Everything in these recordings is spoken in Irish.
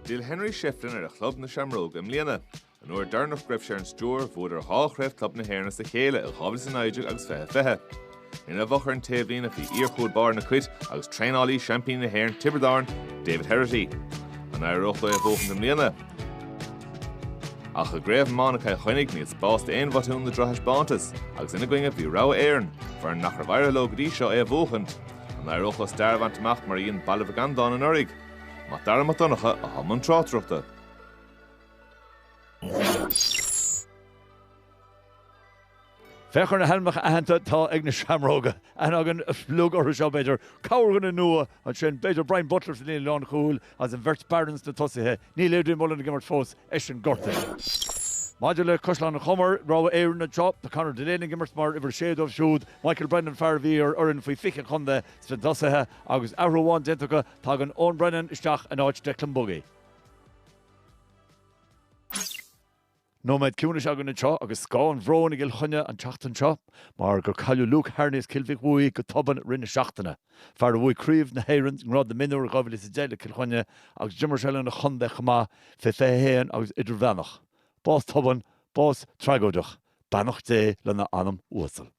D'fhill Henry Shefflin ar a chlub na Seamróga i mbliana. An uair deireanach go raibh sé ar an stiúir, bhuadar 2 chraobh club na hÉireann as a chéile i 2019 agus 2020. Ina bhfochair ar an taobhlíne bhí iar-chúl báire na Cait agus traenálaí seaimpíní na hÉireann Tiobraid Árann, David Herity. An éireodh leo é a bhuachaint i mbliana? Ach i gcraobh iomána Cill Chainnigh níl spás d'aon bhotún nó drochthaispeántas agus ina gcoinne bhí rogha Éireann, foireann nach raibh éirithe leo go dtí seo é a bhuachaint. An éireodh leo stair a bhaint amach mar a dhein Baile Mhic Andáin anuraidh? Mac Dara Mac Donncha atá i mbun tráchtaireachta. Féach ar na hainmneacha aitheanta atá ag na Seamróga. Aithne againn uilig orthu seo, b'fhéidir. Corrdhuine nua ansin, b'fhéidir Brian Butler sa líne lánchúil agus an bheirt Barron sna tosaithe. Níl Adrian Mullen ag imirt fós, eisean gortaithe. Maidir le Caisleán an Chomair, rogha Éireann anseo, tá Conor Delaney ag imirt mar uimhir 6 dóibh siúd, Michael Brennan fear a bhí ar fhoireann faoi 20 an chontae sna tosaithe agus athrú amháin déanta acu, tagann Eoin Brennan isteach in áit Declan Buggy. Nóiméad ciúnais againn anseo agus scáth an bhróin i gCill Chainnigh an tseachtain seo mar gur cailleadh Luke Harney as Cill Mhic Bhuí go tobann i rith na seachtaine. Fear a bhuaigh Craobh na hÉireann i ngrád na mionúr i 2010 le Cill Chainnigh agus d'imir sé lena chontae chomh maith fé 21 agus idirmheánach. Bás tobann, bás tragóideach. Beannacht Dé lena anam uasal.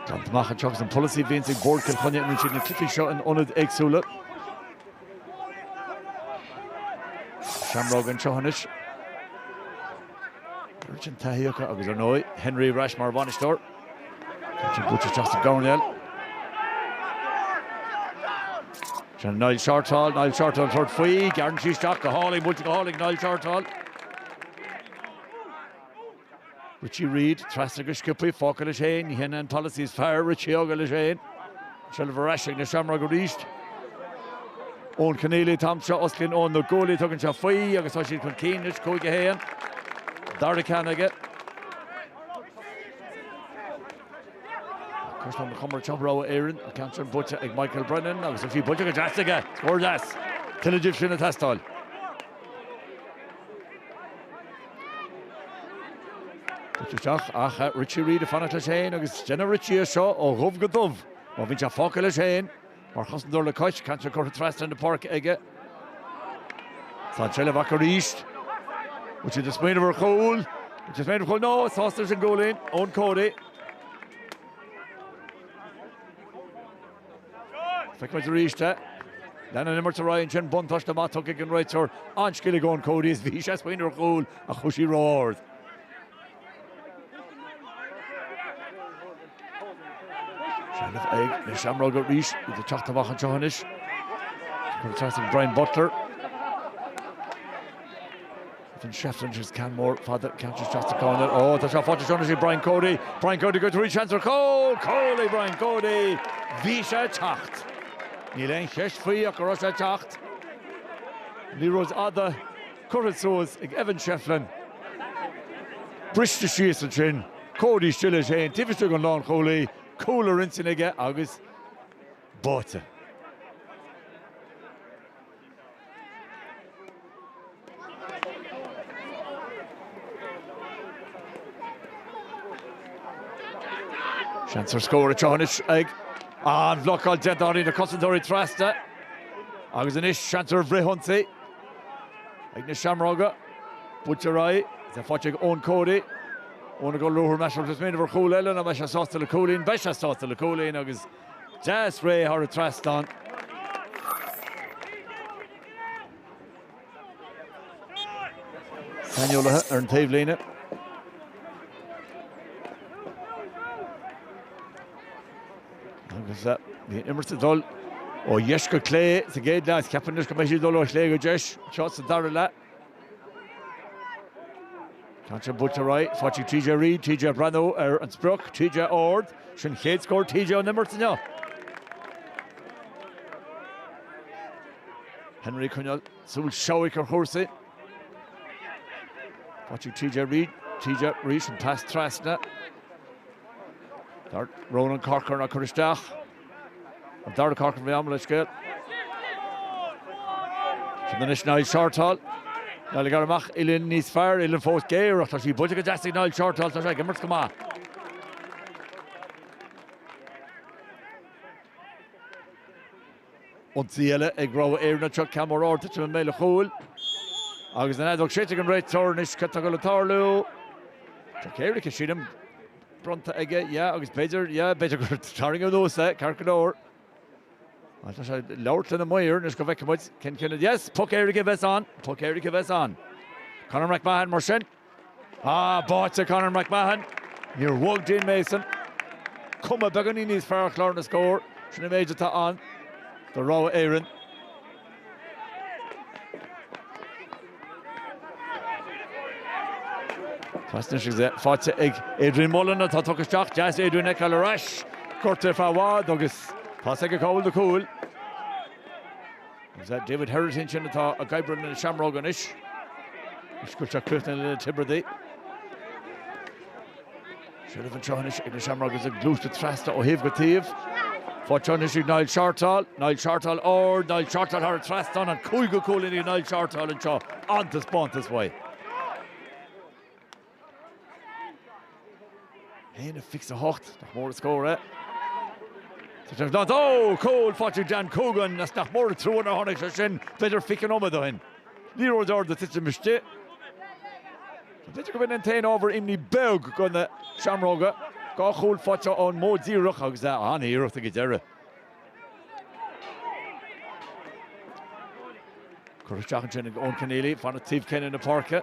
Glanta amach anseo agus an polasaí a bhíonns ag Bord Chill Chainnigh, imríonn siad na cluichí seo in ionaid éagsúla. Seamróga anseo anois. Oiread sin taithí acu agus ar ndóigh Henry ar ais mar bhainisteoir. Tá sin buailte isteach sa gcoirnéal. Sin Niall Shortall, Niall Shortall tabhairt faoi, gearrann sí isteach go hálainn, buailte go hálainn Niall Shortall. Richie Reid, trasna go sciobtha, fágtha leis féin, ní hin an polasaí is fearr, Richie fágtha leis féin. Seilbh ar ais ag na Seamróga arís. Eoin Conneely an t-am seo, osclaíonn Eoin na guaillí, tugann sé faoi agus tá siad chun cinn anois, 5 1. Dara ceann aige. Caisleán an Chomair anseo, rogha Éireann, an ceann sin buaite ag Michael Brennan agus tá sí buailte go deas aige, scór deas. Tuilleadh díobh sin ag teastáil. Buailte isteach ach Richie Reid ag fanacht leis féin agus déanann Richie é seo ó dhubh go dubh má bhíonn sé fágtha leis féin mar chosantóir le cois, ceann sin curtha trasna na páirce aige. Tá an tseilbh acu arís. Bhfuil siad ag smaoineamh ar chúl? Bhfuil siad ag smaoineamh ar chúl? No, sásta leis an gcúilín. Eoin Cody. Feicfimid arís é. Lean an imirt ar aghaidh ansin, buntáiste maith tugtha ag an réiteoir. An-scil ag Eoin Cody is bhí sé ag smaoineamh ar chúl ach chuaigh sí ró-ard. Seilbh ag na Seamróga arís, iad ag teacht amach anseo anois. Curtha trasna ag Brian Butler. Ethan Shefflin agus ceann mór fada ceann isteach sa corner. Ó tá sé faighte anseo anois ag Brian Cody. Brian Cody go trí seans ar chúl! Cúl ag Brian Cody! Bhí sé ag teacht. Níl aon cheist faoi ach go raibh sé ag teacht. Liathróid fhada curtha suas ag Evan Shefflin. Briste síos ansin. Cody istigh leis féin taobh istigh den lánchúlaí. Cúl ar intinn aige agus báite. Seans ar scór anseo anois ag an bhlocáil déanta tháinig na cosantóirí trasna agus anois seans ar fhrithionsaí ag na Seamróga. Buailte ar aghaidh, is é faighte ag Eoin Cody. Eoin ag dul ruathar meas ag smaoineamh ar chúl eile nó beidh sé sásta le cúilín. Beidh sé sásta le cúilín agus deas réidh thar an trasnán. Saineolaithe ar an taobhlíne. Agus bhí an imirt ag dul ó dheis go clé sa gcéad leath. Ceapaim anois go mbeidh sí ag dul ó chlé go deis anseo sa dara leath. Ceann sin buailte ar aghaidh, faighte ag TJ Reid, TJ ag breathnú ar an sprioc, TJ ard, sin chéad scór TJ ón imirt inniu. Henry ag coinneáil súil seabhaic ar chúrsaí. Faighte ag TJ Reid, TJ arís an pas trasna. Ronan Corcoran á cur isteach. An dara Corcoran bhí am le scéal. Sin anois Niall Shortall. Niall ag gearradh amach uillinn níos fearr, uillinn fós géar ach tá sí buailte go deas ag Niall Shortall, tá sé ag imirt go maith. Ionsaí eile ag Rogha Éireann anseo, ceann mór ard tite i mbéal an chúil agus an fheadóg séidte ag an réiteoir anois cad tá ag dul ag tarlú? Poc éirice sílim bronnta aige, yeah, agus b'fhéidir, yeah, b'fhéidir gur tarraingeadh anuas é, ceart go leor. Tá sé ag labhairt lena maor anois go bhfeicfidh muid cén cinneadh. Yes, poc éirice a bheas ann, poc éirice a bheas ann. Conor McMahon mar sin. Ah, báite Conor McMahon. Níor bhog Dean Mason. Cuma beagáinín níos fearr ar chlár na scór. Sin an méid atá ann do Rogha Éireann. Trasna anois agus é faighte ag Adrian Mullen atá tugtha isteach. Deas Adrian a fheiceáil ar ais. Gortaithe ar feadh i bhfad agus tá sé ag gabháil do chúil. Agus David Herity ansin atá ag oibriú le na Seamróga anois. Is go bhfuil sé críochnaithe le na Tiobradaigh. Seilbh anseo anois ag na Seamróga agus ag gluaisteacht trasna ó thaobh go taobh. Faighte anois ag Niall Shortall. Niall Shortall ard, Niall Shortall thar an trasnán, an cúigiú cúilín ag Niall Shortall anseo. An-taispeántas uaidh. 1-28, nach mór an scór é. Ó, cúl faighte ag Dan Coogan as nach mór an trua nár tháinig sé sin, b'fhéidir 20 nóiméad ó shin. Liathróid ard ag titim istigh. B'fhéidir go b'in an t-aon ábhar imní beag do na Seamróga. Dhá chúl faighte ón modh díreach agus an-iarracht ag an deireadh. Curtha isteach ansin ag Eoin Conneely, fanacht taobh céanna na páirce.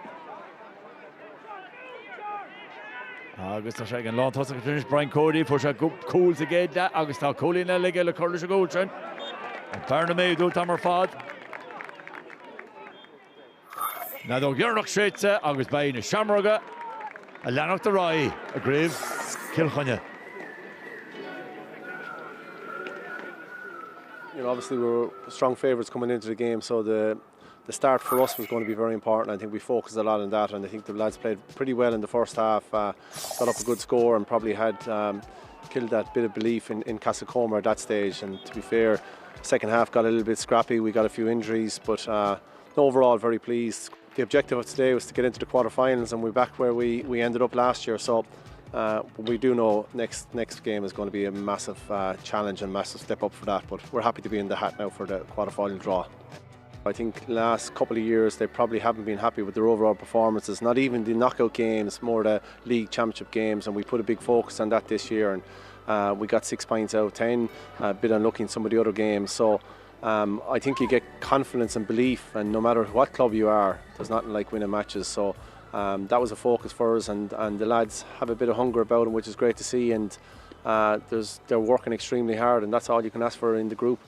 Agus tá sé ag an lántosach anois, Brian Cody, fuair sé cúl sa gcéad leath agus tá cúilín eile aige le cur leis an gcúl sin. An bearna ag méadú an t-am ar fad. An fheadóg dheireanach séidte agus beidh na Seamróga ag leanacht ar aghaidh i gCraobh Chill Chainnigh. You know, obviously we were strong favourites coming into the game, so the the start for us was going to be very important. I think we focused a lot on that, and I think the lads played pretty well in the first half, uh, got up a good score, and probably had um, killed that bit of belief in, in Castlecomer at that stage. And to be fair, second half got a little bit scrappy. We got a few injuries, but uh, overall very pleased. The objective of today was to get into the quarterfinals, and we're back where we, we ended up last year. So uh, we do know next next game is going to be a massive uh, challenge and massive step up for that. But we're happy to be in the hat now for the quarterfinal draw. I think last couple of years they probably haven't been happy with their overall performances, not even the knockout games, more the league championship games, and we put a big focus on that this year. And uh, we got six points out of ten, a bit unlucky in some of the other games. So um, I think you get confidence and belief, and no matter what club you are, there's nothing like winning matches. So um, that was a focus for us, and, and the lads have a bit of hunger about them, which is great to see. And uh, there's, they're working extremely hard, and that's all you can ask for in the group.